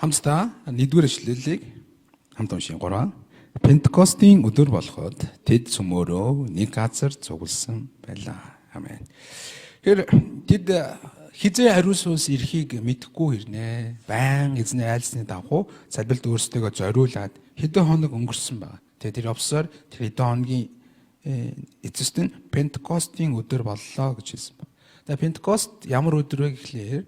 Хамтдаа нэгдүгээр эшлэлийг хамт уншийн 3. Пентекостийн өдөр болоход тэд цөмөөрөө нэг газар цугласан байлаа. Амен. Тэгэхээр тэд хизээ ариун сүнс ирэхийг мэдэхгүй хэрнээ. Байн эзний айлсны дагуу залбиралд өөрсдийгөө зориулаад хэдэн хоног өнгөрсөн байна. Тэгээ тэр явсаар тэр хэдэн хоногийн эцэст нь Пентекостийн өдөр боллоо гэж хэлсэн байна. За, Пентекост ямар өдөр вэ гэхлээр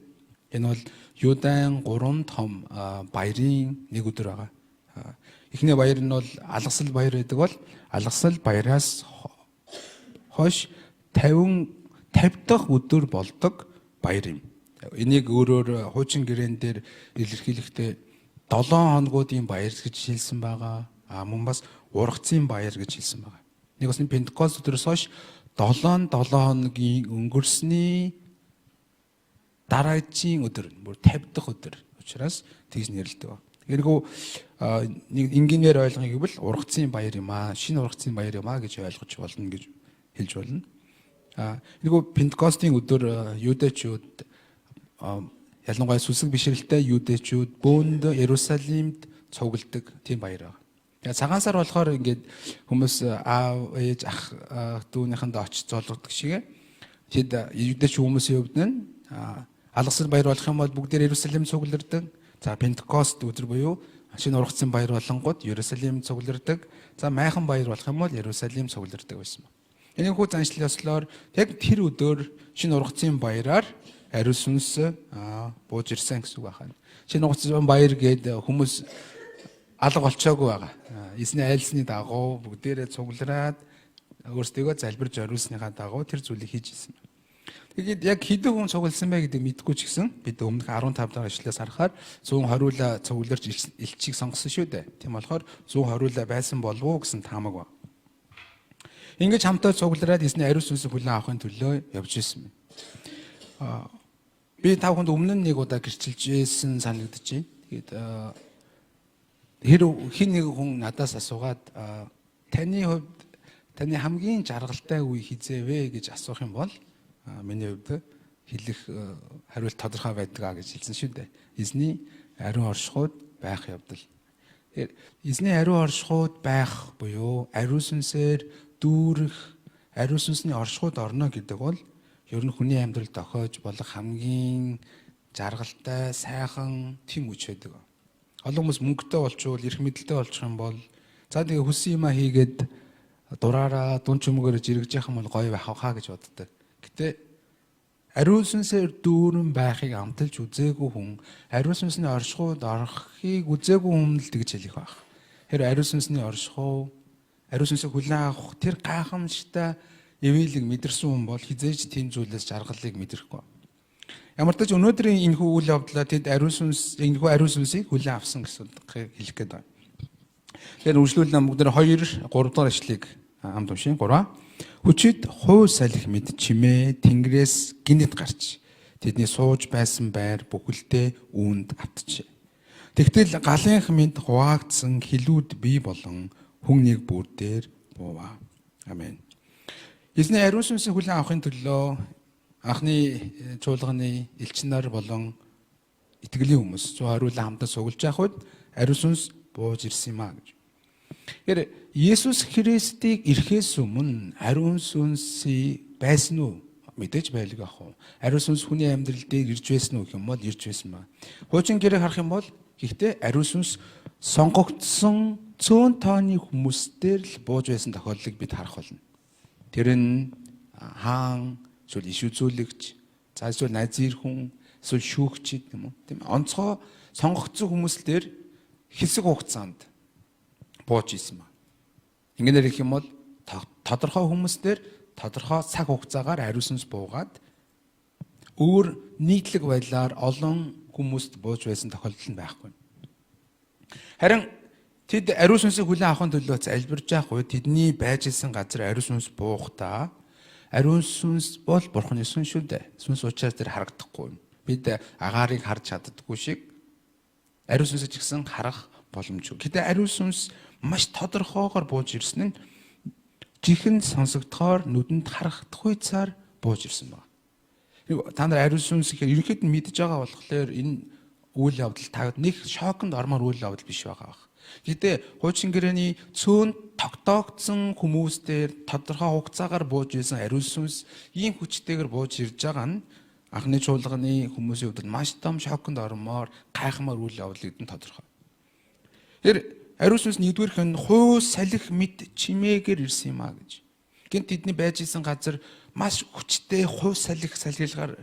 энэ бол Юдайн гурван том баярын нэг өдөр байгаа. Эхний баяр нь бол алгасал баяр гэдэг бол алгасал баяраас хойш 50 дахь өдөр болдог баяр юм. Энийг өөрөөр хуучин гэрээн дээр илэрхийлэхдээ 7 хоногуудын баяр гэж хэлсэн байгаа. А мөн бас ургацын баяр гэж хэлсэн байгаа. Нэг бас Пентекост өдрөөс хойш 7 7 хоногийн өнгөрсний дараагийн өдөр, бүр 50 дахь өдөр учраас тэгж нэрлэдэг ба. Тэгэхээр нэг энгийнээр ойлгоё гэвэл ургацын баяр юм аа, шинэ ургацын баяр юм аа гэж ойлгож болно гэж хэлж болно. А нэгөө Пентекостийн өдөр юудэчүүд, ялангуяа сүсэг бишрэлтэй юудэчүүд бөөнд Иерусалимд цугладаг тийм баяр байгаа. Тэгээ цагаан сар болохоор ингээд хүмүүс аав ээж, ах дүүнийхэндээ очиж зоолгодог шиг тэд юудэч хүмүүсийн хувьд нь алгасал баяр болох юм бол бүгдээр Иерусалим цуглардаг. За, Пентекост өдөр буюу шинэ ургацын баяр болонгууд Иерусалим цуглардаг. За, майхан баяр болох юм бол Иерусалим цуглардаг байсан. Энэ хүү заншил ёслоор яг тэр өдөр шинэ ургацын баяраар ариун сүнс бууж ирсэн гэсэн үг байна. Шинэ ургацын баяр гээд хүмүүс алга болчоогүй байгаа. Эзний айлсны дагуу бүгдээрээ цуглараад өөрсдийгөө залбирж ориулсныхаа дагуу тэр зүйлийг хийж ирсэн. Тэгээд яг хэдэн хүн цугласан бэ гэдэг мэдэхгүй ч гэсэн бид өмнөх 15 дахь ишлээс харахаар 120-уулаа цугларч элчийг сонгосон шүү дээ. Тийм болохоор 120-уулаа байсан болов уу гэсэн таамаг байна. Ингэж хамтаа цуглараад эзний ариун сүнсийг хүлээн авахын төлөө явж ирсэн юм. Би та бүхэнд өмнө нь нэг удаа гэрчилж ирсэн санагдаж байна. Тэгээд хэр хин нэг хүн надаас асуугаад, таны хувьд таны хамгийн жаргалтай үе хизээ вэ гэж асуух юм бол миний хувьд хэлэх хариулт тодорхой байдаг а гэж хэлсэн шүү дээ. Эзний ариун оршихуйд байх явдал. Тэгэхээр эзний ариун оршихуйд байх буюу ариун сүнсээр дүүрэх, ариун сүнсний оршихуйд орно гэдэг бол ер нь хүний амьдрал тохиож болох хамгийн жаргалтай, сайхан тийм үеч байдаг. Олон хүмүүс мөнгөтэй болчвол, эрх мэдэлтэй болчих юм бол, за, тэгээ хүссэн юмаа хийгээд дураараа дун чөмгөөр жиргэж явах юм бол гоё байх хаа гэж боддог. Гэтэ ариун сүнсээр дүүрэн байхыг амталж үзээгүй хүн, ариун сүнсний оршихуйд орохыг үзээгүй хүн л тэгж хэлэх байх. Тэр ариун сүнсний оршихуй, ариун сүнсийг хүлээн авах тэр гайхамшигтай ивэлийг мэдэрсэн хүн бол хизээж тийм зүйлээс жаргалыг мэдрэхгүй. Ямар ч тач өнөөдрийн энэхүү үйл явдлаа тэд ариун сүнс, энэхүү ариун сүнсийг хүлээн авсан гэсэн утгыг хэлэх гээд байна. Тэгэхээр үргэлжлүүлэн бүгд 2 3 дахь ишлэгийг хамт уншийн 3. Хүчит хуу салхи мэд чимээ тэнгэрээс гинэт гарч тэдний сууж байсан байр бүхэлдээ үүнд автжээ. Тэгтэл галынх мэд хуваагдсан хилүүд бий болон хүн нэг бүр дээр бууваа. Амен. Эзний ариун сүнсийг хүлээн авахын төлөө анхны чуулганы элчин нар болон итгэлийн хүмүүс 120-уулаа хамтаа цуглаж явах үед ариун сүнс бууж ирсэн юм а гэж. Тэгэхээр Есүс Христийг ирэхээс өмнө ариун сүнсийг байсан уу? Мэдээж байлгүй ах уу. Ариун сүнс хүний амьдрал дээр ирж байсан уу гэх юм бол ирж байсан ба. Хуучин гэрээг харах юм бол гэхдээ ариун сүнс сонгогдсон цөөн тооны хүмүүс дээр л бууж байсан тохиолдлыг бид харах болно. Тэр нь хаан, эсвэл иш үзүүлэгч, за, эсвэл назир хүн, эсвэл шүүгчид юм уу? Тийм, онцгой сонгогдсон хүмүүс л дээр хэсэг хугацаанд бууж исэн ба. Ингэнээр гэх юм бол тодорхой хүмүүс дээр тодорхой цаг хугацаагаар ариун сүнс буугаад өөр нийтлэг байдлаар олон хүмүүст бууж байсан тохиолдол нь байхгүй. Харин тэд ариун сүнсийг хүлээн авахын төлөө залбирж явах үед тэдний байж исэн газар ариун сүнс буухдаа, ариун сүнс бол бурхны сүнс шүү дээ. Сүнс учраас тэр харагдахгүй юм. Бид агаарыг харж чаддаггүй шиг ариун сүнсийг ч гэсэн харах боломжгүй. Гэтэ ариун сүнс маш тодорхойгоор бууж ирсэн нь жихэн сонсогдохоор, нүдэнд харагдахгүй цаар бууж ирсэн байна. Та нар ариун сүнс гэхээр ерөнхийд нь мэдж байгаа болохоор энэ үйл явдал таад нэг шоконд ормоор үйл явдал биш байгаа бах. Гэтэ хуучин гэрээний цөөн тогтоогдсон хүмүүс дээр тодорхой хугацаагаар бууж исэн ариун сүнс ийм хүчтэйгээр бууж ирж байгаа нь анхны чуулганы хүмүүсийн хувьд маш том шоконд ормоор, гайхмаар үйл явдал гэдэг нь тодорхой. Тэр ариун сүнс нэгдүгээрх нь хуу салхи мэд чимээгээр ирсэн юм а гэж. Гэнт тэдний байж исэн газар маш хүчтэй хуу салхи салхилгаар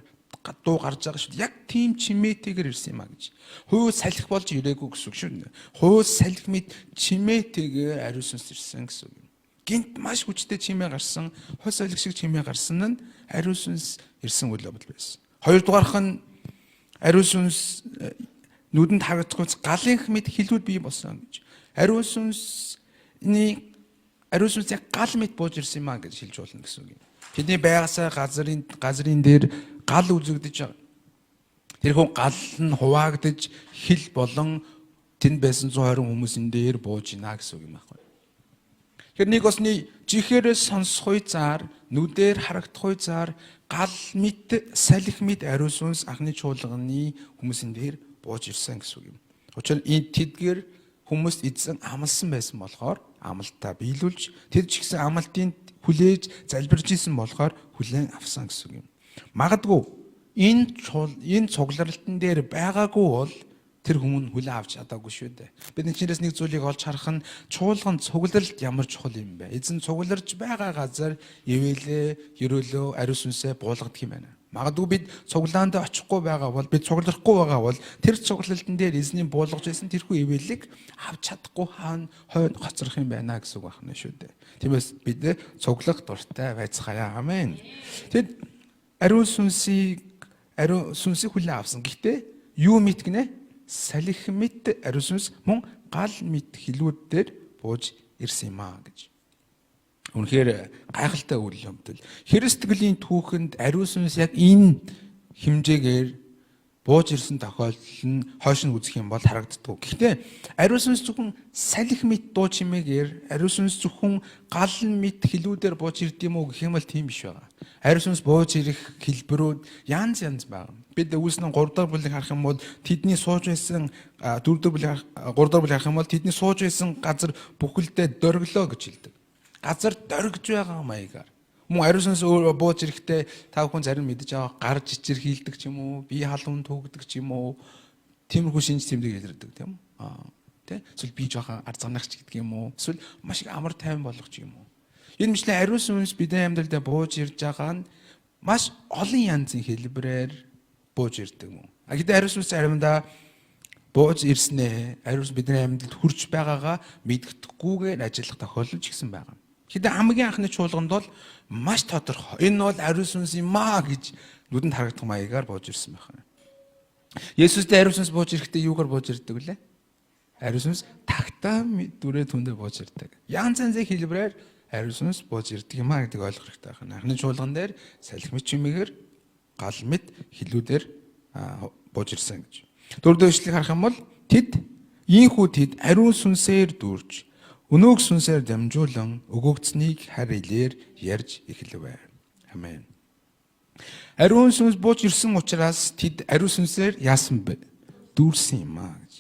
дуу гарч байгаа шүү дээ. Яг тийм чимээтэйгээр ирсэн юм а гэж. Хуу салхи болж ирээгүй гэсэн үг шүү дээ. Хуу салхи мэд чимээтэйгээр ариун сүнс ирсэн гэсэн үг. Гэнт маш хүчтэй чимээ гарсан, хуу салхи шиг чимээ гарсан нь ариун сүнс ирсэн үйл явдал байсан. Хоёрдугаарх нь ариун сүнс нүдэнд харагдахгүй галынх мэд хилүүд бий болсон гэж. Ариун сүнсний ариун сүнс яг гал мэд бууж ирсэн юм а гэж хэлж болно гэсэн үг юм. Тэдний байгаасаа газрын дээр гал үзэгдэж байгаа. Тэрхүү гал нь хуваагдаж хил болон тэнд байсан 120 хүмүүсийн дээр бууж гинэ гэсэн үг юм байхгүй. Тэгэхээр нэг осны жихээрээ сонсох зар, нүдээр харагдах зар, гал мэт, салхи мэт ариун сүнс анхны чуулганы хүмүүсийн дээр бууж ирсэн гэсэн үг юм. Учир нь энэ тэдгээр хүмүүст эзэн амласан байсан болохоор амлалтаа биелүүлж, тэд ч гэсэн амлалтын хүлээж залбирж исэн болохоор хүлээн авсан гэсэн үг юм. Магадгүй энэ цугларалтан дээр байгаагүй бол тэр хүмүүс хүлээн авч чадаагүй шүү дээ. Бид энэ чинээс нэг зүйлийг олж харах нь чуулган цугларалт ямар чухал юм бэ? Эзэн цугларж байгаа газар ивэлээ, ерөөлөө, ариун сүнсээ буулгадаг юм байна. Магадгүй бид цуглаанд очихгүй байгаа бол, бид цугларахгүй байгаа бол тэр цуглалтан дээр эзний буулгаж байсан тэрхүү ивэлийг авч чадахгүй хаана хойно хоцрох юм байна гэсэн үг байна шүү дээ. Тиймээс бид цуглах дуртай байцгаая. Амен. Тэгэд ариун сүнсийг хүлээн авсан. Гэхдээ юу мэт гинэ? Салхи мэт ариун сүнс мөн гал мэт хилүүд дээр бууж ирсэн юм аа гэж. Үнэхээр гайхалтай үйл явдал. Христтгэлийн түүхэнд ариун сүнс яг энэ хэмжээгээр бууж ирсэн тохиолдол нь хойш нь үзэх юм бол харагддаггүй. Гэхдээ ариун сүнс зөвхөн салхи мэт дуу чимээгээр, ариун сүнс зөвхөн гал мэт хилүүдээр бууж ирд юм уу гэх юм бол тийм биш байгаа. Ариун сүнс бууж ирэх хэлбэрүүд янз янз байгаа. Бид үүснэн 3 дахь бүлгийг харах юм бол тэдний сууж байсан 4 дахь бүлгийг 3 дахь бүлгийг харах юм бол тэдний сууж байсан газар бүхэлдээ дөрглөө гэж хэлдэг. Газар дөргиж байгаа маягаар. Мөн ариун сүнс бууж ирэхдээ та бүхэн зарим мэдэж байгаа гарч ичирхийлдэг ч юм уу, бие халуун түүгдэг ч юм уу, тиймэрхүү шинж тэмдэг илэрдэг тийм үү? Тэ? Эсвэл би жоохон арзганах ч гэдэг юм уу? Эсвэл маш их амар тайван болгох ч юм уу? Энэ мэтлээ ариун сүнс бидний амьдралдаа бууж ирж байгаа нь маш олон янзын хэлбэрээр бууж ирдэг юм. А гэтээ ариун сүнс заримдаа бууж ирснээ ариун сүнс бидний амьдралд хүрч байгаагаа мэдгэдэггүйгээр ажиллах тохиолдол ч гэсэн байгаа. Хэдэн хамгийн анхны чуулганд бол маш тодорхой. Энэ бол ариун сүнс юм аа гэж нүдэнд харагдах маягаар бууж ирсэн байна. Есүстэй ариун сүнс бууж ирэхдээ юугаар бууж ирдэг вүлээ? Ариун сүнс тагтаа дүрээ түндэ бууж ирдэг. Янз янзын хэлбэрээр ариун сүнс бууж ирдэг юм аа гэдэг ойлгох хэрэгтэй байна. Анхны чуулган дээр салхи мэт чимээгээр гал мэт хилүүдээр бууж ирсэн гэж. Дөрөвдүгээр ишлэгийг харах юм бол тэд ийхүү тэд ариун сүнсээр дүүрж өнөөг сүнсээр дамжуулан өгөгдсөнийг харь илээр ярьж эхлэв. Амен. Ариун сүнс бууж ирсэн учраас тэд ариун сүнсээр яасан бэ? Дүүрсэн юм аа гэж.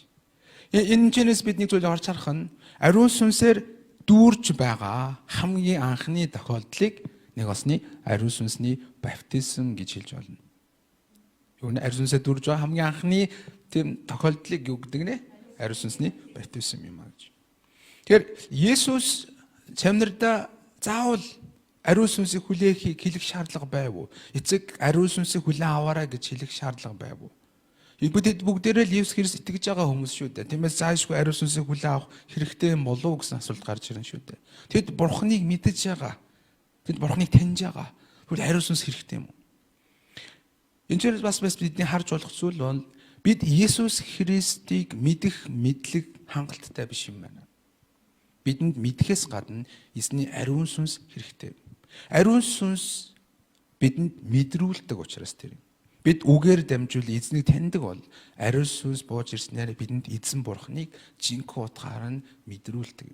Энэ чинээс бид нэг зүйл орж харах нь ариун сүнсээр дүүрж байгаа хамгийн анхны тохиолдлыг нэг осны ариун сүнсний баптизм гэж хэлж болно. Юу нэ ариун сүнсээр дүүрж байгаа хамгийн анхны тийм тохиолдлыг юу гэдэг нэ? Ариун сүнсний баптизм юм аа гэж. Тэгэхээр Есүс чамнарда заавал ариун сүнсийг хүлээхийг хэлэх шаардлага байв уу? Эцэг ариун сүнсийг хүлээн аваарай гэж хэлэх шаардлага байв уу? Бид бүгдээрээ л Есүс Христ итгэж байгаа хүмүүс шүү дээ. Тиймээс заашгүй ариун сүнсийг хүлээн авах хэрэгтэй юм болов уу гэсэн асуулт гарч ирнэ шүү дээ. Тэд Бурхныг мэдэж байгаа. Тэд Бурхныг таньж байгаа. Тэгвэл ариун сүнс хэрэгтэй юм уу? Энэ чирээс бас бидний харж болох зүйл бол бид Есүс Христийг мэдэх мэдлэг хангалттай биш юм байна. Бидэнд мэдэхээс гадна эзний ариун сүнс хэрэгтэй. Ариун сүнс бидэнд мэдрүүлдэг учраас тэр юм. Бид үгээр дамжуул эзнийг таньдаг бол ариун сүнс бууж ирснээр бидэнд эзэн бурхныг жинхэнэ утгаар нь мэдрүүлдэг.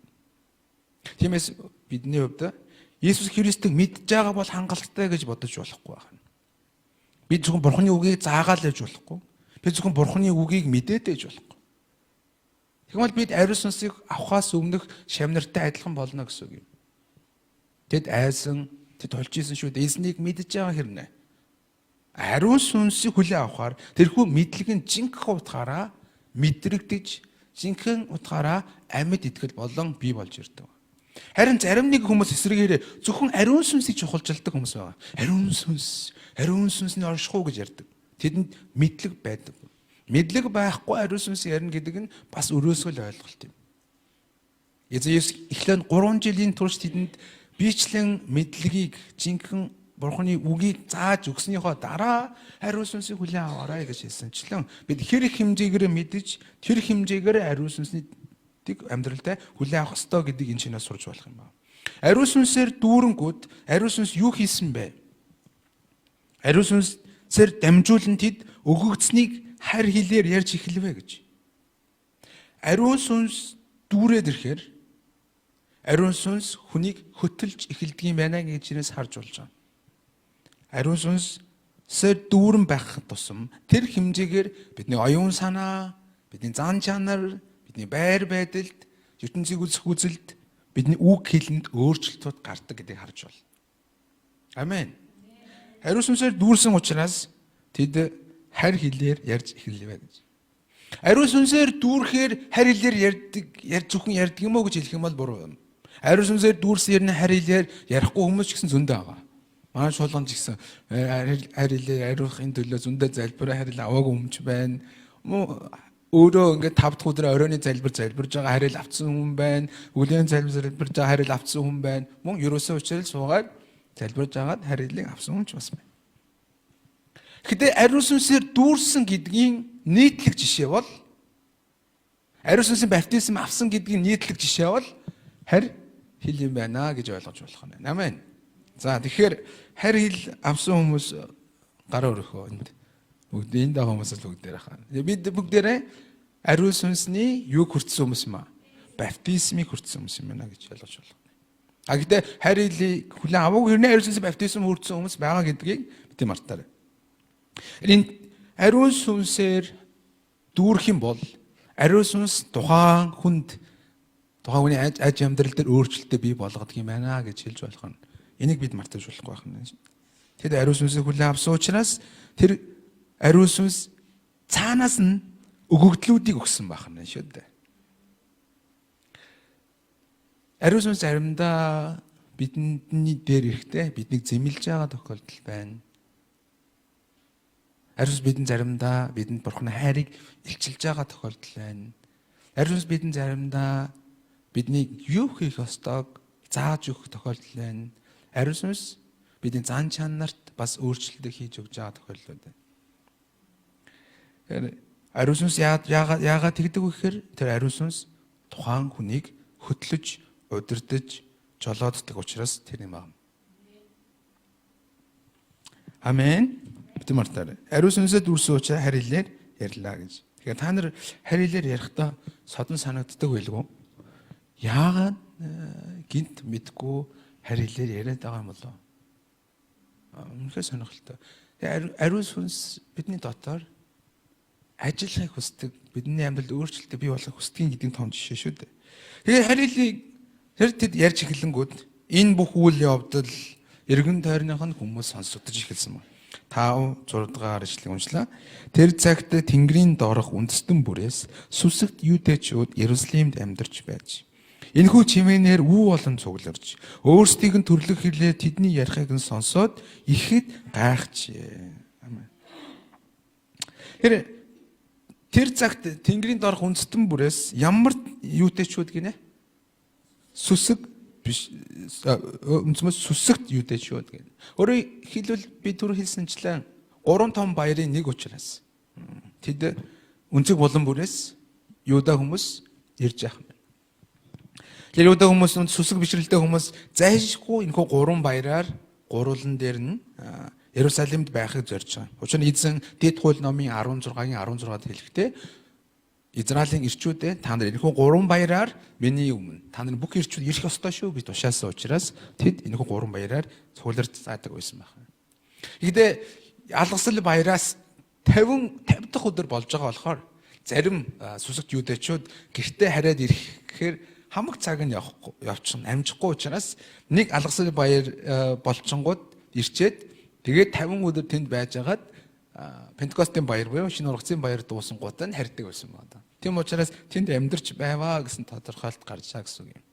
Тиймээс бидний хувьд Есүс Христийг мэдж байгаа бол хангалттай гэж бодож болохгүй байна. Бид зөвхөн бурхны үгийг заагаал явж болохгүй. Бид зөвхөн Бурхны үгийг мэдээд ээж болохгүй. Тэгмэл бид ариун сүнсийг авахаас өмнөх шамнартай адилхан болно гэсэн үг юм. Тэд айсан, тэд тулж исэн шүү дээ. Эзнийг мэдж байгаа хэрнээ. Ариун сүнсийг хүлээн авахаар тэрхүү мэдлэг нь жинхэнэ утгаараа мэдрэгдэж, жинхэнэ утгаараа амьд итгэл болон бий болж ирдэг. Харин зарим нэг хүмүүс эсрэгээрээ зөвхөн ариун сүнсийг чухалчилдаг хүмүүс байгаа. Ариун сүнс, ариун сүнсний оршихуу гэж ярьдаг. Тэдэнд мэдлэг байдаг. Мэдлэг байхгүй ариун сүнс ярина гэдэг нь бас өрөөсгөл ойлголт юм. Эзэн Есүс эхлэн 3 жилийн турш тэдэнд биечлэн мэдлэгийг жинхэнэ Бурхны үгийг зааж өгснийхөө дараа ариун сүнсийг хүлээн аваарай гэж хэлсэнчлэн бид хэр их хэмжээгээр мэдэж тэр хэмжээгээр ариун сүнсний амьдралдаа хүлээн авах ёстой гэдгийг энэ чинээс сурч болох юм байна. Ариун сүнсээр дүүрэнгүүд ариун сүнс юу хийсэн бэ? Ариун сүнсээр дамжуулан тэд өгөгдсөнийг харь хэлээр ярьж эхэлвэ гэж. Ариун сүнс дүүрээд ирэхээр ариун сүнс хүнийг хөтөлж эхэлдэг юм байна гэж чинээс харж болж байгаа. Ариун сүнсээр дүүрэн байх тусам тэр хэмжээгээр бидний оюун санаа, бидний зан чанар, бидний байр байдалд, ертөнцийг үзэх үзэлд, бидний үг хэлэнд өөрчлөлтүүд гардаг гэдгийг харж байна. Амен. Ариун сүнсээр дүүрсэн учраас тэд харь хэлээр ярьж эхэллээ гэж. Ариун сүнсээр дүүрхээр харь хэлээр ярьдаг, зөвхөн ярьдаг юм уу гэж хэлэх юм бол буруу юм. Ариун сүнсээр дүүрсэн ярина харь хэлээр ярихгүй хүмүүс ч гэсэн зөндөө байгаа. Манай чуулган ч гэсэн харь хэлээр ариухын төлөө зөндөө залбираа харь хэл аваагүй хүмүүс байна. Өөрөө ингээд 5 дахь өдөр оройны залбир залбирж байгаа харь хэл авсан хүн байна. Өглөөний залбир залбирж байгаа харь хэл авсан хүн байна. Мөн ерөөсөө учрал суугаад залбирж байгаад харь хэлийг авсан хүн ч бас байна. Гэхдээ ариун сүнсээр дүүрсэн гэдгийн нийтлэг жишээ бол ариун сүнсийн баптизм авсан гэдгийн нийтлэг жишээ бол харь хэл юм байна гэж ойлгож болох нь. Амен. За тэгэхээр харь хэл авсан хүмүүс гараа өрөхөө энд. Бүгд энд байгаа хүмүүс л бүгдээр хаа. Бид бүгдээрээ ариун сүнсний юг хүртсэн хүмүүс юм аа. Баптизмыг хүртсэн хүмүүс юм байна гэж ойлгож болох. А гэхдээ харь хэлийг хүлээн аваагүй хэрнээ ариун сүнсний баптизм хүртсэн хүмүүс байгаа гэдгийг бид мартаарай. Энэ ариун сүнсээр дүүрэх юм бол ариун сүнс тухайн хүнд тухайн хүний аж амьдрал дээр өөрчлөлтөө бий болгодог юм байна гэж хэлж болох нь. Энийг бид мартаж болохгүй байх нь. Тэд ариун сүнсийг хүлээн авсан учраас тэр ариун сүнс цаанаас нь өгөгдлүүдийг өгсөн байх нь шүү дээ. Ариун сүнс заримдаа бидний дээр ирэхдээ биднийг зэмлэж байгаа тохиолдол байна. Ариун сүнс бидэн заримдаа бидэнд Бурхны хайрыг илчилж байгаа тохиолдол байна. Ариун сүнс бидэн заримдаа биднийг юу хийх ёстойг зааж өгөх тохиолдол байна. Ариун сүнс бидний зан чанарт бас өөрчлөлт хийж өгч байгаа тохиолдол байна. Тэгэхээр ариун сүнс яагаад тэгдэг вэ гэхээр тэр ариун сүнс тухайн хүнийг хөтлөж, удирдах, жолооддаг учраас тэр юм байна. Амен. Битэн мартаарай. Ариун сүнсээ дүүрсэн учраас харь хэлээр ярьлаа гэж. Тэгэхээр та нар харь хэлээр ярихдаа содон санагддаг байлгүй. Яагаад гинт мэдгүй харь хэлээр яриад байгаа юм болоо? Үнэхээр сонирхолтой. Тэгээ ариун сүнс бидний дотор ажиллахыг хүсдэг, бидний амьдралд өөрчлөлтөө бий болохыг хүсдэг гэдэг нь том жишээ шүү дээ. Тэгээ харь хэлийг тэр тэд ярьж эхлэнгүүд энэ бүх үйл явдал эргэн тойрных нь хүмүүс сонсогдож эхэлсэн байна. 5 6 дугаар ишлэг уншлаа. Тэр цагт Тэнгэрийн доорх үндэстэн бүрээс сүсэгт юудэчүүд Иерусалимд амьдарч байж. Энэхүү чимээнээр үү болон цугларч өөрсдийг нь төрлөх хэлээр тэдний ярихыг нь сонсоод ихэд гайхжээ. Амен. Тэр цагт Тэнгэрийн доорх үндэстэн бүрээс ямар юудэчүүд гинэ? Сүсэг биш, өмцмөс сүсэгт юудэчүүд гэнэ. Өөрөөр хэлбэл би түр хэлсэнчлэн 3 том баярын нэг учраас тэд өнцөг булан бүрээс юуда хүмүүс ирж явах юм. Тэр юуда хүмүүс сүсэг бишрэлтэй хүмүүс зайлшгүй энэхүү 3 баяраар гурван дээр нь Иерусалимд байхыг зорж байгаа. Учир нь эзэн Дэд хууль номын 16-гийн 16-д хэлэхдээ Израилийн ирчүүдээ та нар энэхүү 3 баяраар миний өмнө та нар бүх ирчүүд ирэх ёстой шүү гэж тушаасан учраас тэд энэхүү 3 баяраар цугларч заадаг байсан байна. Гэхдээ алгасал баяраас 50 дахь өдөр болж байгаа болохоор зарим сүсэгт юудэчүүд гэртээ хараад ирэхээр хамаг цаг нь явахгүй явчихна, амжихгүй учраас нэг алгасны баяр болчингууд ирчээд, тэгээд 50 өдөр тэнд байжгаад Пентекостийн баяр буюу шинэ ургацын баяр дуусангуудаа нь харьдаг байсан байна. Тийм учраас тэнд амьдарч байваа гэсэн тодорхойлолт гарч байгаа гэсэн үг юм.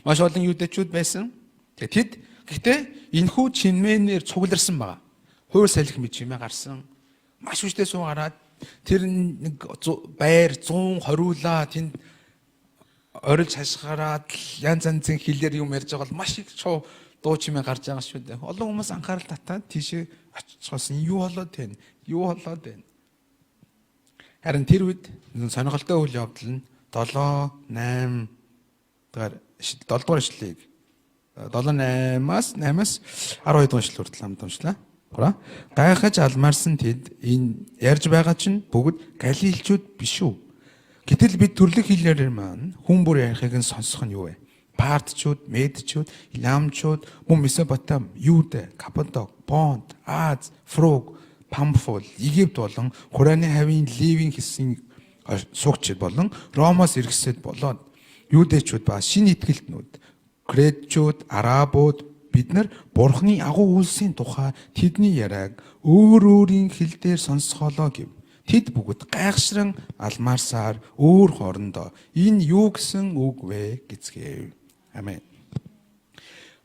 Маш олон юудэчүүд байсан. Тэгээд тэд гэхдээ энэхүү чинмэнээр цугларсан байгаа. Хуур салхи мэт чимээ гарсан. Маш хүчтэй суу гараад тэр нэг байр 100 хориулаа, тэнд орилж хашгираад янз янзын хэлээр юм ярьж байгаа бол маш их шоу дуу чимээ гарч байгаа шүү дээ. Олон хүмүүс анхаарал татаад тийшээ очихоос юу болоод байна? Юу болоод байна? Харин тэр үед сонирхолтой үйл явдал нь 7 8 дугаар 7 дугаар ишлэгийг 7 8-аас 8-аас 12 дугаар ишлэл хүртэл хамт уншлаа. Гайхаж алмаарсан тэд: "Энэ ярьж байгаа чинь бүгд галилчууд биш үү? Гэтэл бид төрлөх хэлээр маань хүн бүр ярихыг нь сонсох нь юу вэ? Партчууд, Медчүүд, Ламчууд, мөн Месопотам, Юдэ, Каппадок, Понт, Аз, Фруг, Памфул, Египт болон Хурааны хавийн Ливийн хэсгийн суугчид болон Ромоос иргэсэд болоод юудэчүүд ба шинэ итгэлтнүүд, Кретчүүд, Арабууд, бид нар Бурхны агуу үйлсийн тухай тэдний яриаг өөр өөрийн хэл дээр сонсгоолоо" гэв. Тэд бүгд гайхшран алмаарсаар өөр хоорондоо "Энэ юу гэсэн үг вэ?" гэцгээв. Амен.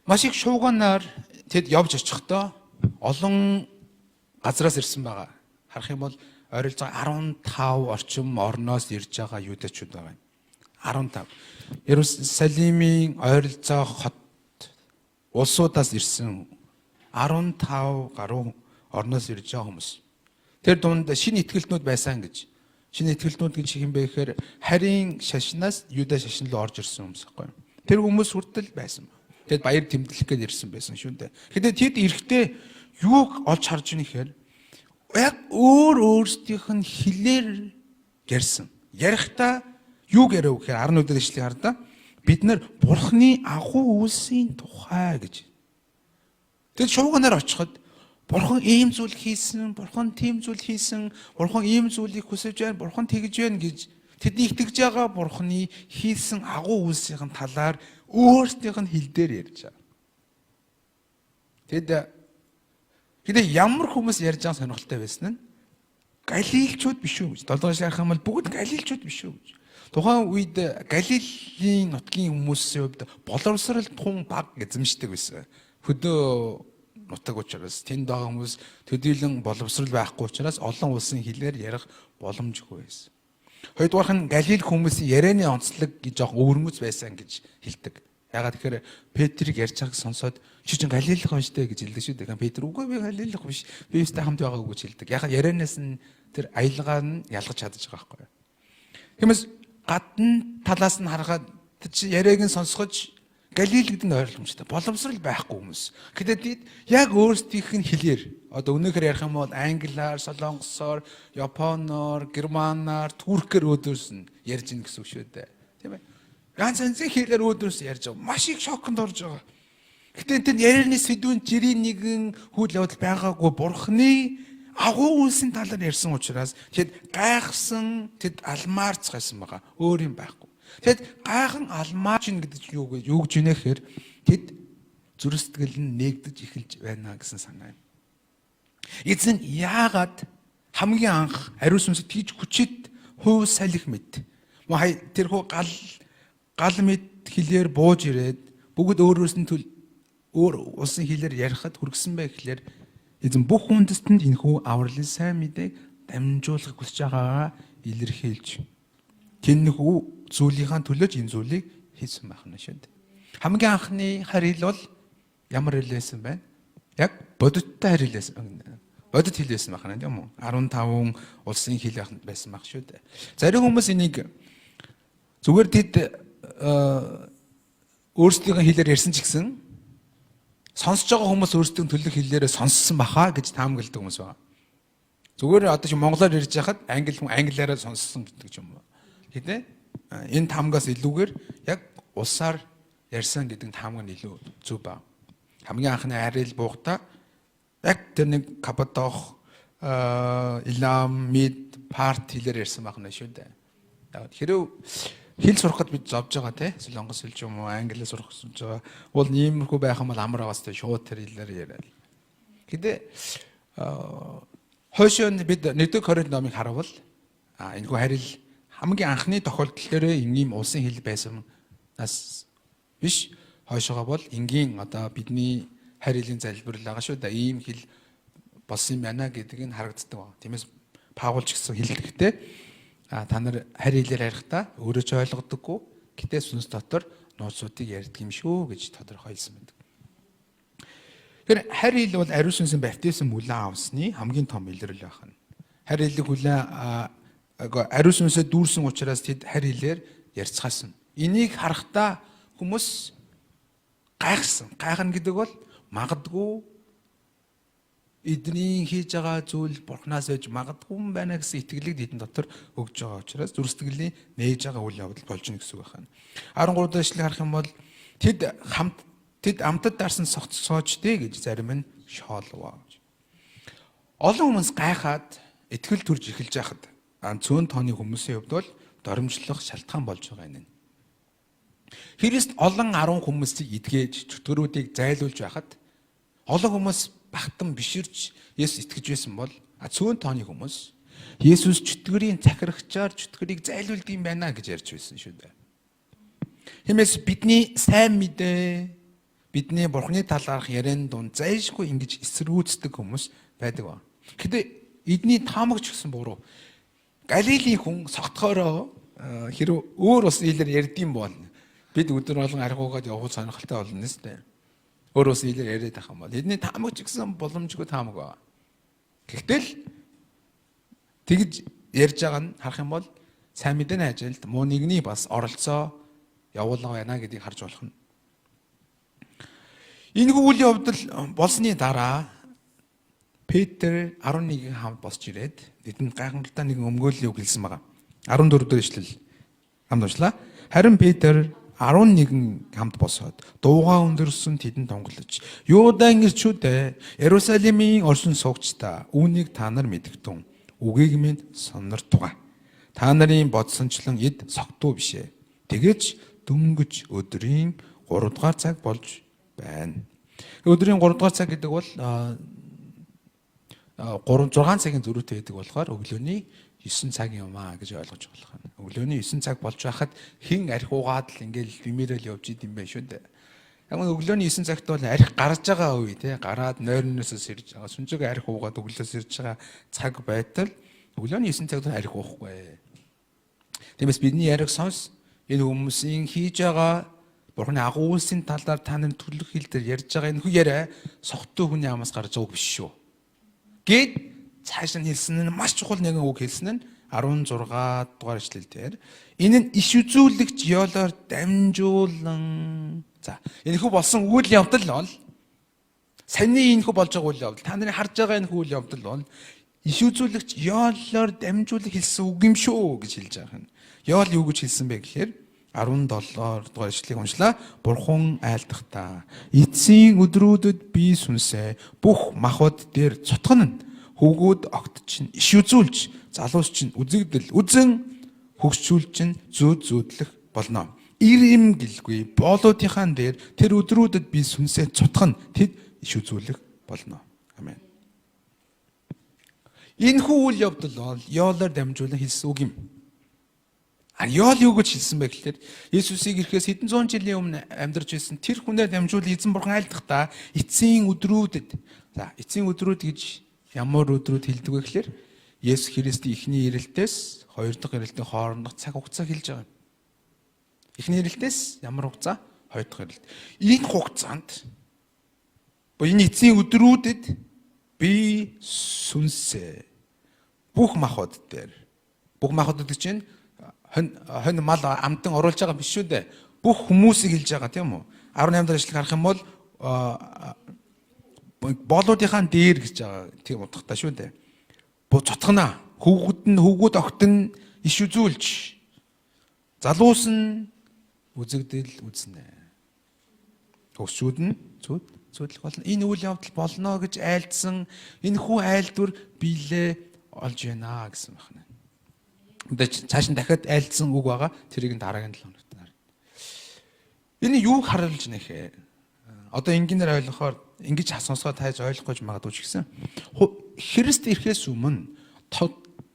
Маш их шууганаар тэд явж очихдоо олон газраас ирсэн байгаа. Харах юм бол ойролцоогоо 15 орчим орноос ирж байгаа юудэчүүд байгаа юм. 15. Иерусалимийн ойролцоо хот улсуудаас ирсэн 15 гаруй орноос ирж байгаа хүмүүс. Тэр дунд шинэ итгэлтнүүд байсан гэж. Шинэ итгэлтнүүд гэж хэм бэ гэхээр харийн шашнаас юда шашин руу орж ирсэн хүмүүс байхгүй юу? Тэр хүмүүс хүртэл байсан. Тэд баяр тэмдэглэх гээд ирсэн байсан шүү дээ. Гэтэ тэд ирэхдээ юуг олж харж ийн гэхээр яг өөр өөрсдийнх нь хэлээр ярьсан. Ярихдаа юуг яриав гэхээр 11 дэх ишлэгийг хардаа, бид нар Бурхны агуу үйлсийн тухай гэж. Тэд шууганаар очиход Бурхан ийм зүйл хийсэн, Бурхан тийм зүйл хийсэн, Бурхан ийм зүйлийг хүсэж байна, Бурхан тэгж байна гэж тэдний итгэж байгаа Бурханы хийсэн агуу үйлсийн талаар өөрсдийнх нь хэл дээр ярьж байгаа. Тэд гэтээ ямар хүмүүс ярьж байгаа сонирхолтой байсан нь галилчууд биш үү гэж. 7 дугаар ярих юм бол бүгд галилчууд биш үү гэж. Тухайн үед Галилийн нутгийн хүмүүсийн хувьд боловсрал тун баг эзэмшдэг байсан. Хөдөө нутаг учраас тэнд байгаа хүмүүс төдийлөн боловсрал байхгүй учраас олон улсын хэлээр ярих боломжгүй байсан. Хоёрдугаарх нь Галил хүмүүсийн ярианы онцлог гэж жоох өвөрмөц байсан гэж хэлдэг. Ягаад тэгэхээр Петрийг ярьж байгааг сонсоод "Чи чинь Галилийнх хүн шүү дээ" гэж хэлдэг шүү дээ. Петр "Үгүй, би Галилийнх биш. Би өстэй хамт байгаагүй" гэж хэлдэг. Яг ярианаас нь тэр аялгаа нь ялгаж чадаж байгаа байхгүй юу. Тиймээс гадна талаас нь харахад чи яриаг нь сонсгож Галил гэдэг нь ойлгомжтой. Боломжрол байхгүй хүмүүс. Гэтэ тэд яг өөрсдийнх нь хэлээр, одоо өнөөхөр ярих юм бол англиар, солонгосоор, японоор, германаар, туркээр өөдөөс нь ярьж ийн гэсэн үг шүү дээ. Тийм ээ. Янз янзын хэлээр өөдөөс ярьж байгаа. Маш их шоконд орж байгаа. Гэтэ тэнд ярианы сэдвүүн жирийн нэгэн үйл явдал байгаагүй, Бурхны агуу үйлсийн талаар ярьсан учраас тэд гайхсан, тэд алмаарцгайсан байгаа. Өөр юм байхгүй. Тэд гайхан алмаарч ин гэдэг чинь юу гэж юу гэж инэ гэхээр тэд зүрх сэтгэл нь нээгдэж эхэлж байна гэсэн санаа юм. Эзэн яагаад хамгийн анх ариун сүнсэд тийж хүчит хувь салхи мэт тэрхүү гал гал мэт хэлээр бууж ирээд бүгд өөрөөс нь төл өөр улсын хэлээр ярихад хүргэсэн бэ гэхлээр эзэн бүх хүндэстэнд энэхүү авралын сайн мэдээг дамжуулахыг хүсэж байгаагаа илэрхийлж тэрнийхүү зүйлийнхаа төлөөж энэ зүйлийг хийсэн байх нь шүү дээ. Хамгийн анхны харил бол ямар хэл байсан бэ? Яг бодиттой харил байсан. Бодит хэл байсан байх нь тийм үү? 15 улсын хэл байсан байх шүү дээ. Зарим хүмүүс энийг зүгээр тэд өөрсдийнхөө хэлээр ярьсан ч гэсэн сонсож байгаа хүмүүс өөрсдийн төлөх хэлээрээ сонссон баха гэж таамагладаг хүмүүс байна. Зүгээр одоо чи монголоор ярьж байхад англи хүн англиараа сонссон гэдэг ч юм уу. Гэтэ энэ таамгаас илүүгээр яг улсаар ярьсан гэдэг таамаг нь илүү зөв ба. Хамгийн анхны арил буугата яг тэр нэг Каппадок, Илам, Мид, Парт хэлээр ярьсан байх нь шүү дээ. Хэрв хэл сурахад бид зовж байгаа те, солонгос хэл ч юм уу, англи сурах гэж байгаа бол иймэрхүү байх юм бол амар байгаас те, шууд тэр хэлээр яриад. Гэтэ хойшоо бид 1-р Коринт номыг харавал энэхүү харил хамгийн анхны тохиолдол дээр ийм улсын хэл байсан нас биш, хойшоогоо бол энгийн одоо бидний харь хэлийн залбирал байгаа шүү дээ. Ийм хэл болсон юм байна гэдэг нь харагддаг байна. Тиймээс Паул ч гэсэн хэлдэхтэй та нар харь хэлээр ярихдаа өөрөө ч ойлгодоггүй, гэтээ сүнс дотор нууцуудыг ярьдаг юм шүү гэж тодорхойлсон байдаг. Тэгэхээр харь хэл бол ариун сүнсийн баптизм хүлээн авсны хамгийн том илрэл байх нь. Харь хэлийг хүлээн ариун сүнсээ дүүрсэн учраас тэд харь хэлээр ярьцгаасан. Энийг харахтаа хүмүүс гайхсан. Гайхна гэдэг бол магадгүй эдний хийж байгаа зүйл бурхнаас байж магадгүй юм байна гэсэн итгэлийг тэдэн дотор өгж байгаа учраас зүрх сэтгэлийн нээж байгаа үйл явдал болж гэнэ гэсэн үг байна. 13 дахь ишлэгийг харах юм бол тэд хамт тэд амтад дарсан согцсоочдээ гэж зарим нь шоолваа. Олон хүмүүс гайхаад итгэл төрж эхэлж байхад цөөн тооны хүмүүсийн хувьд бол доромжлох шалтгаан болж байгаа юм. Христ олон 10 хүмүүсийг эдгэж чөтгөрүүдийг зайлуулж байхад олон хүмүүс багтан биширч Есүс итгэж байсан бол цөөн тооны хүмүүс Есүс чөтгөрийн захирагчаар чөтгөрийг зайлуулдаг юм байна гэж ярьж байсан шүү дээ. Тиймээс бидний сайн мэдээ, бидний бурхны талаарх яриан дунд зайлшгүй ингэж эсэргүүцдэг хүмүүс байдаг ба. Гэтэ эдний таамагч гэсэн буруу. Галилийн хүн согтохороо хэрв өөр ус хэлээр ярьдсан бол бид өдөр болгон архиугаад явах сонирхолтой болно нэстэ. Өөр ус хэлээр яриад байх юм бол эдний таамагч гэсэн боломжгүй таамаг ба. Гэхдээ л тэгж ярьж байгаа нь харах юм бол сайн мэдээний ажилд муу нэгний бас оролцоо явуулга байна гэдгийг харж болох нь. Энэхүү үйл явдал болсны дараа Петр 11-ийн хамт босч ирээд тэдэнд гайхамшигтай нэгэн өмгөөллийн үг хэлсэн байгаа. 14 дэх ишлэл хамт уншлаа. Харин Петр 11 хамт босоод дуугаа өндөрсөн тэдэнд тунгалж, "Юудан ирчүүдээ, Иерусалимийн оршин суугчдаа, үүнийг та нар мэдэгтэн үгийг минь сониртугай. Та нарын бодсончлон эд согтуу бишээ. Тэгэж дөнгөж өдрийн 3 дугаар цаг болж байна." Өдрийн 3 дугаар цаг гэдэг бол 3 6 цагийн зөрүүтэй байдаг болохоор өглөөний 9 цаг юм аа гэж ойлгож болох юм. Өглөөний 9 цаг болж байхад хэн архи уугаад л ингээл бимээрэл явж идэм байх шүү дээ. Яг нь өглөөний 9 цагт бол архи гарч байгаа үе те, гараад нойрноос сэрж байгаа. Сүнжиг архи уугаад өглөөс сэрж байгаа цаг байтал өглөөний 9 цагт архи уухгүй. Тиймээс бидний яриг сонс, энэ хүмүүсийн хийж байгаа Бурхны агуу үйлсийн талаар та нарын төрлөх хэл дээр ярьж байгаа энэ хүү яриа согтуу хүний амаас гарч байгаа үг биш шүү. Гэт цааш нь хэлсэн нь маш чухал нэгэн үг хэлсэн нь 16 дугаар эшлэл дээр энэ нь иш үзүүлэгч ёолоор дамжуулан. За, энэхүү болсон үйл явдал бол саяны энэхүү болж байгаа үйл явдал, та нарын харж байгаа энэхүү үйл явдал бол иш үзүүлэгч ёолоор дамжуулан хэлсэн үг юм шүү гэж хэлж байгаа юм. Ёол юу гэж хэлсэн бэ гэхээр 17 дугаар ишлэгийг уншлаа. Бурхан айлдахдаа эцсийн өдрүүдэд би сүнсээ бүх махбод дээр цутгана. Хөвгүүд огт чинь иш үзүүлж, залуус чинь үзэгдэл үзэн, хөгшчүүл чинь зүүд зүүдлэх болно. Ир им гэлгүй боолуудынхаа дээр тэр өдрүүдэд би сүнсээ цутгана. Тэд иш үзүүлэх болно. Амен. Энэхүү үйл явдал бол ёолоор дамжуулан хэлсэн үг юм. А Йоол юу гэж хэлсэн бэ гэхээр Есүсийг ирэхээс хэдэн зуун жилийн өмнө амьдарч байсан тэр хүнээр дамжуул эзэн бурхан айлдахдаа эцсийн өдрүүдэд, за, эцсийн өдрүүд гэж ямар өдрүүд хэлдэг вэ гэхээр Есүс Христийн эхний ирэлтээс хоёр дахь ирэлтийн хоорондох цаг хугацаа хэлж байгаа юм. Эхний ирэлтээс ямар хугацаа? Хоёр дахь ирэлт. Энэ хугацаанд бо энэ эцсийн өдрүүдэд би сүнсээ бүх махбод дээр, бүх махбод гэдэг чинь хонь мал амтан оруулж байгаа биш шүү дээ. Бүх хүмүүсийг хэлж байгаа, тийм үү? 18 дахь ишлэг харах юм бол боолуудынхаа дээр гэж байгаа тийм утгатай шүү дээ. Цутгана. Хөвгүүд нь, хөвгүүд огт нь иш үзүүлж, залуус нь үзэгдэл үзнэ. Хөгшчүүд нь зүуд зүүдлэх болно. Энэ үйл явдал болно гэж айлдсан энэ хүү айлдвар биелээ олж байна гэсэн байна. Мэдээж цааш нь дахиад айлдсан үг байгаа. Тэрийг нь дараагийн 7 хоногт харна. Энэ юуг харуулж байна гэхээр одоо энгийнээр ойлгохоор ингэж сонсгоо тайж ойлгохгүй магадгүй ч гэсэн Христ ирэхээс өмнө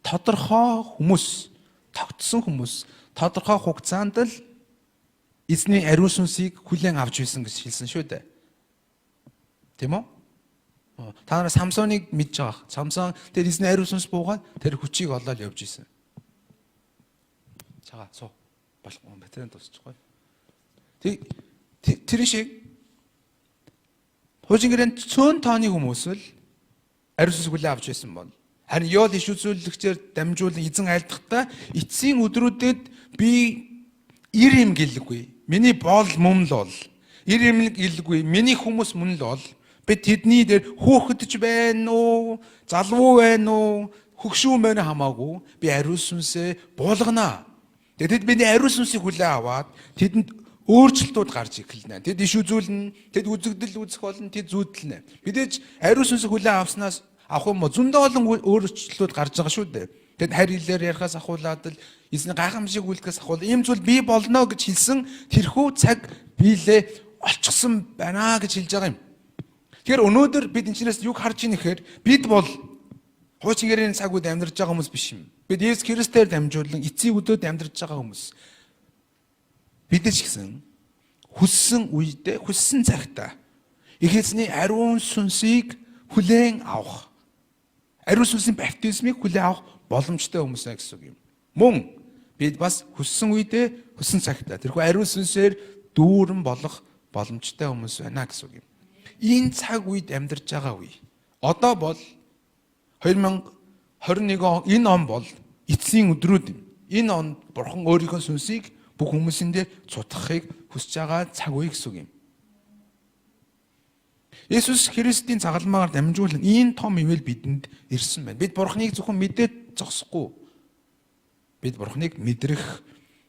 тодорхой хүмүүс, тогтсон хүмүүс тодорхой хугацаанд л эзний ариун сүнсийг хүлээн авч байсан гэж хэлсэн шүү дээ. Тийм үү? Та нар Самсоныг мэдж байгаа. Самсон тэр эзний ариун сүнс буугаад тэр хүчийг олоод явж исэн. Чага суу. Болохгүй батарей дуусчихгүй. Тэр шиг хуучин гэрээнд цөөн тооны хүмүүс л ариун сүнс хүлээн авч байсан бол харин Йоэл иш үзүүлэгчээр дамжуулан эзэн айлдахдаа эцсийн өдрүүдэд би эр юм гэлгүй. Миний боол мөн л бол. Эр юм гэлгүй. Миний хүмүүс мөн л бол. Би тэдний дээр хүүхэд ч байна уу, залуу байна уу, хөгшүүн байна хамаагүй. Би ариун сүнсээ буулгана. Тэгээд тэд миний ариун сүнсийг хүлээн аваад тэдэнд өөрчлөлтүүд гарч эхэлнэ. Тэд иш үзүүлнэ, тэд үзэгдэл үзэх болно, тэд зүйдлэнэ. Мэдээж ариун сүнсийг хүлээн авснаас авах юм уу? Зөндөө олон өөрчлөлтүүд гарч байгаа шүү дээ. Тэд харь хэлээр ярихаас ахуулаад л эзний гайхамшиг үйлдэхээс ахуул ийм зүйл бий болно гэж хэлсэн тэрхүү цаг биелээ олчихсон байна гэж хэлж байгаа юм. Тэгэхээр өнөөдөр бид энэчнээс юг харж ийн гэхээр бид бол хуучин гэрээний цаг үед амьдарч байгаа хүмүүс биш юм. Бид Есүс Христээр дамжуулан эцсийн өдрөд амьдарч байгаа хүмүүс. Бид ч гэсэн хүссэн үедээ, хүссэн цагтаа их эзний ариун сүнсийг хүлээн авах, ариун сүнсийн баптизмыг хүлээн авах боломжтой хүмүүс нэ гэсэн үг юм. Мөн бид бас хүссэн үедээ, хүссэн цагтаа тэрхүү ариун сүнсээр дүүрэн болох боломжтой хүмүүс байна гэсэн үг юм. Энэ цаг үед амьдарч байгаа үе. Одоо бол 2021 он, энэ он бол эцсийн өдрүүд юм. Энэ онд Бурхан өөрийнхөө сүнсийг бүх хүмүүсийн дээр цутгахыг хүсэж байгаа цаг үе гэсэн үг юм. Есүс Христийн загалмаагаар дамжуулан энэ том ивэл бидэнд ирсэн байна. Бид Бурханыг зөвхөн мэдээд зогсохгүй. Бид Бурханыг мэдрэх,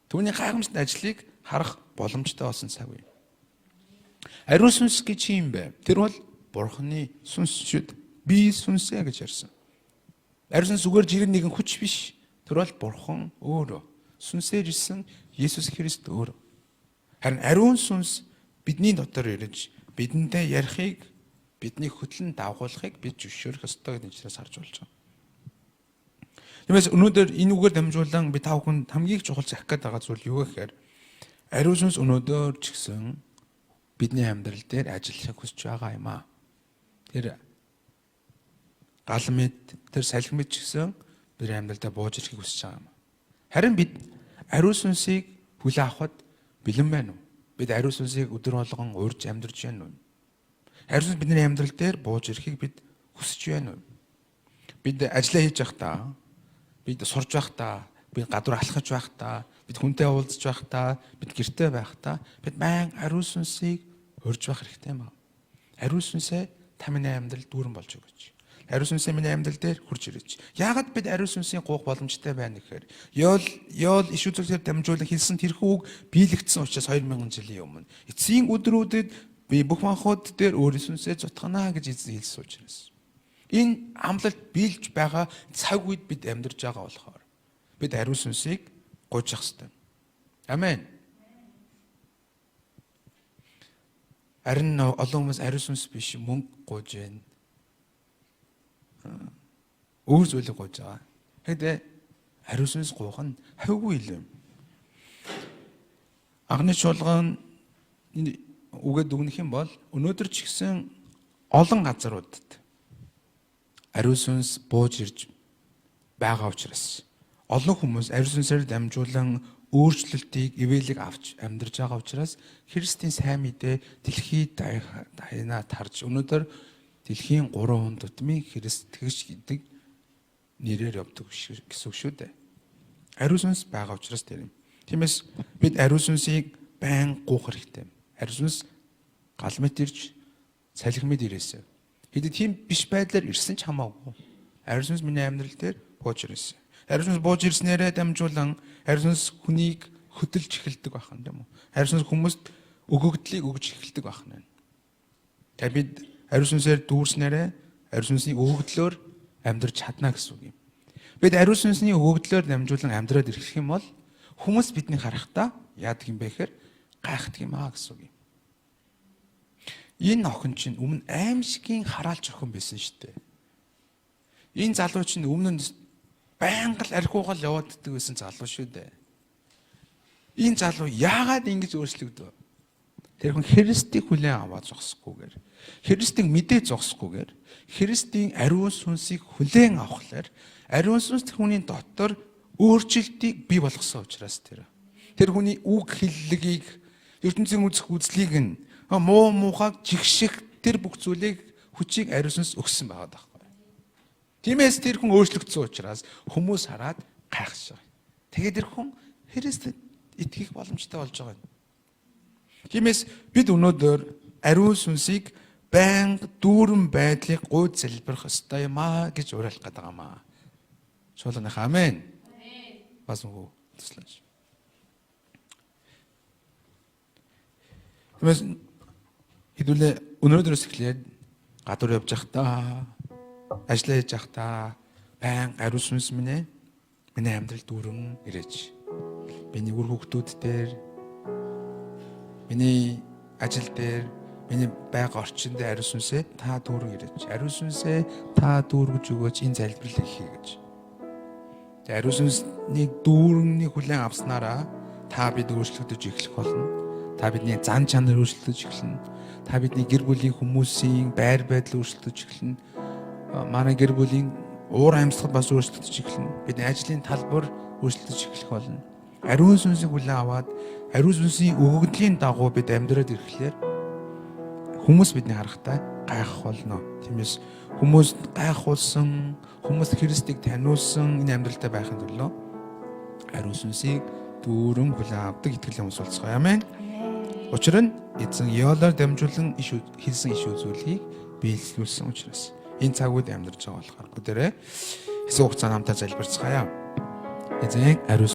түүний гайхамшигт ажлыг харах боломжтой болсон цаг үе. Ариун сүнс гэж юм бэ? Тэр бол Бурханы сүнс шүү дээ. Би сүнсээ гэж ярьсан. Ариун сүнс зүгээр жирийн нэгэн хүч биш. Тэр бол Бурхан өөрөө. Сүнсээр ирсэн Есүс Христ өөрөө. Харин ариун сүнс бидний дотор ирж бидэнтэй ярихыг, бидний хөтлөн дагуулахыг бид зөвшөөрөх ёстой гэдэг нь харж болж байгаа. Тиймээс өнөөдөр энэ үгээр дамжуулан би та бүхэнд хамгийн чухал захих гээд байгаа зүйл юу гэхээр ариун сүнс өнөөдөр ч гэсэн бидний амьдрал дээр ажиллахыг хүсэж байгаа юм аа. Тэр гал мэд, тэр салхи мэд ч гэсэн бидний амьдралдаа бууж ирэхийг хүсэж байгаа юм. Харин бид ариун сүнсийг хүлээн авахд бэлэн байна уу? Бид ариун сүнсийг өдөр болгон урьж амьдарч байна уу? Ариун сүнс бидний амьдрал дээр бууж ирэхийг бид хүсэж байна уу? Бид ажиллаа хийж байхдаа, бид сурж байхдаа, бид гадуур алхаж байхдаа, бид хүнтэй уулзж байхдаа, бид гэртээ байхдаа бид майн ариун сүнсийг урьж байх хэрэгтэй юм байна. Ариун сүнсээ та миний амьдрал дүүрэн болж өгөөч. Ариун сүнсээ миний амьдрал дээр хурж ирээч. Яагаад бид ариун сүнсийн гуйх боломжтой байна гэхээр Йоэл иш үзүүлгээр дамжуулан хэлсэн тэрхүү үг биелэгдсэн учраас 2000 жилийн өмнө эцсийн өдрүүдэд би бүх манхууд дээр өөрийн сүнсээ зутгана гэж эзэн хэлсэн учраас. Энэ амлалт биелж байгаа цаг үед бид амьдарч байгаа болохоор бид ариун сүнсийг гуйж явах ёстой. Амен. Харин олон хүмүүс ариун сүнс биш мөнгө гуйж байна. Өөр зүйлийг гуйж байгаа. Тэгэхдээ ариун сүнс гуйх нь хавьгүй илүү юм. Анхны чуулган энэ үгээд дүгнэх юм бол өнөөдөр ч гэсэн олон газруудад ариун сүнс бууж ирж байгаа учраас олон хүмүүс ариун сүнсээр дамжуулан өөрчлөлтийг, ивэлийг авч амьдарч байгаа учраас Христийн сайн мэдээ дэлхийд даяна тарж өнөөдөр дэлхийн 3 хүн тутмын Христ тэгш гэдэг нэрээр явдаг гэсэн үг шүү дээ. Ариун сүнс байгаа учраас тэр юм. Тиймээс бид ариун сүнсийг байн гуйх хэрэгтэй. Ариун сүнс гал мэт ирж, салхи мэт ирээсэ. Хэдий тийм биш байдлаар ирсэн ч хамаагүй. Ариун сүнс миний амьдрал дээр бууж ирсэн. Ариун сүнс бууж ирснээрээ дамжуулан ариун сүнс хүнийг хөдөлж эхэлдэг байх юм, тийм үү? Ариун сүнс хүмүүст өгөгдлийг өгж эхэлдэг байх нь. Тэгээ бид ариун сүнсээр дүүрснээрээ ариун сүнсний өгөгдлөөр амьдрч чадна гэсэн үг юм. Бид ариун сүнсний өгөгдлөөр дамжуулан амьдраад ирэх юм бол хүмүүс бидний харахтаа яадаг юм бэ гэхээр гайхдаг юм аа гэсэн үг юм. Энэ охин чинь өмнө аимшигын хараалч охин байсан шүү дээ. Энэ залуу чинь өмнө нь байнга л архиугаал явааддаг байсан залуу шүү дээ. Энэ залуу яагаад ингэж өөрчлөгдөв? Тэр хүн Христийг хүлээн аваад зогсохгүйгээр, Христийн мэдээ зогсохгүйгээр, Христийн ариун сүнсийг хүлээн авахлаар ариун сүнс тэр хүний дотор өөрчлөлтийг бий болгосон учраас тэр хүний үг хэллэгийг, ертөнцийн үзэх үзлийг нь муу муухайг жигших тэр бүх зүйлийг хүчийг ариун сүнс өгсөн байгаа даахгүй. Тиймээс тэр хүн өөрчлөгдсөн учраас хүмүүс хараад гайхаж байгаа. Тэгээд тэр хүн Христэд итгэх боломжтой болж байгаа юм. Тиймээс бид өнөөдөр ариун сүнсийг байнга дүүрэн байдлыг гуйд залбирах ёстой юм аа гэж уриалах гэдэг юм аа. Чуулганыхаа амен. Бас үгүй туслаач. Тиймээс хэдүүлээ өнөөдрөөс эхлээд гадуур явж байхдаа, ажиллаа хийж байхдаа байнга ариун сүнс минь ээ миний амьдрал дүүрэн ирээч. Миний үр хүүхдүүд дээр, миний ажил дээр, миний байга орчин дээр ариун сүнсээ та дүүрэн ирээч. Ариун сүнсээ та дүүргэж өгөөч, энэ залбирлыг хий гэж. Тэгээ ариун сүнсний дүүрэнний хүлээн авснараа та бид өөрчлөгдөж эхлэх болно. Та бидний зан чанар өөрчлөгдөж эхэлнэ. Та бидний гэр бүлийн хүмүүсийн байр байдал өөрчлөгдөж эхэлнэ. Манай гэр бүлийн уур амьсгал бас өөрчлөгдөж эхэлнэ. Бидний ажлын талбар өөрчлөгдөж эхлэх болно. Ариун сүнсийг хүлээн аваад ариун сүнсийн өгөгдлийн дагуу бид амьдраад ирэхлээр хүмүүс бидний харахтаа гайхах болно. Тиймээс хүмүүс гайхуулсан, хүмүүс Христийг таниулсан энэ амьдралтай байхын төлөө ариун сүнсийг дүүрэн хүлээн авдаг итгэлийн хүмүүс болцгоё. Амен. Учир нь эзэн Йоолоор дамжуулан хэлсэн иш үзүүлгийг биелүүлсэн учраас энэ цаг үед амьдарч байгаа болохоор бүгдээрээ хэсэг хугацаанд хамтаа залбирцгаая. Эзэн ариун